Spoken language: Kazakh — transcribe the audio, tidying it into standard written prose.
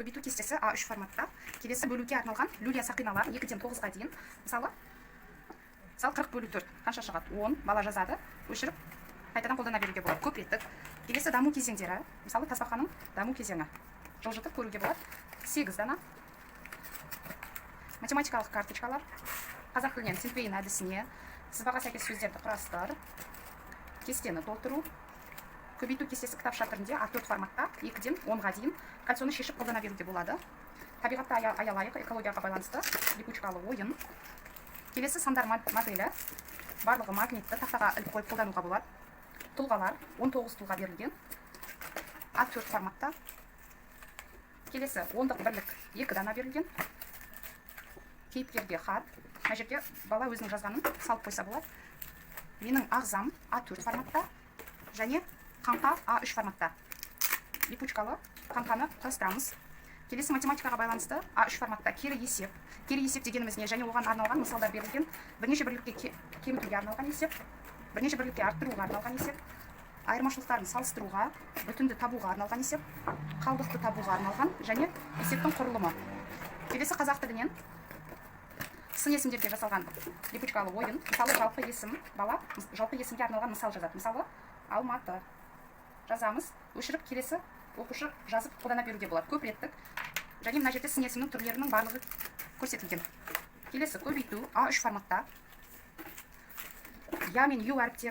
Көбейту кестесі А3 форматта. Келесі бөлуге арналған люлия сақиналар 2-ден 9-ға дейін. Мысалы, 40 бөлу 4 қанша шығады? 10. Бала жазады, өшіріп, қайтадан қолдана беруге болады, көп реттік. Келесі даму кезеңдері, мысалы, тасбақаның даму кезеңі, жылжытып көруге болады, 8 дана. Математикалық карточкалар, қазақ тілінен синквейн әдісіне, сызбаға сәйкес сөздерді құрастыр, кестені толтыру, көбейту кестесі кітапша түрінде А4 форматта, 2-ден 10-ға дейін. Кольцоны шешіп қолдана беруге болады. Табиғатты аялайық, экологияға байланысты липучкалы ойын. Келесі сандар моделі, барлығы магнитті, тақтаға іліп қойып қолдануға болады. Тұлғалар, 19 тұлға берілген, А4 форматта. Келесі ондық бірлік, екі дана берілген. Кейіпкерге хат, мына жерге бала өзінің жазғанын салып қойса болады. Менің ағзам А4 форматта және қаңқа А3 форматта, липучкалы қаңқаны құрастырамыз. Келесі математикаға байланысты А3 форматта кері есеп. Кері есеп дегеніміз не және оған арналған мысалдар берілген. Бірнеше бірлікке кемітуге арналған есеп, бірнеше бірлікке арттыруға арналған есеп, айырмашылықтарын салыстыруға, бүтінді табуға арналған есеп, қалдықты табуға арналған және есептің құрылымы. Келесі қазақ тілінен сын есімдерге жасалған липучкалы ойын. Мысалы, жалпы есім, бала жалпы есімге арналған мысал жазады. Мысалы, Алматы жазамыз, өшіріп, келесі оқушы жазып қолдана беруге болады, көп реттік. Және мына жерде сын есімнің түрлерінің барлығы көрсетілген. Келесі көбейту А3 форматта, я мен ю әріптері.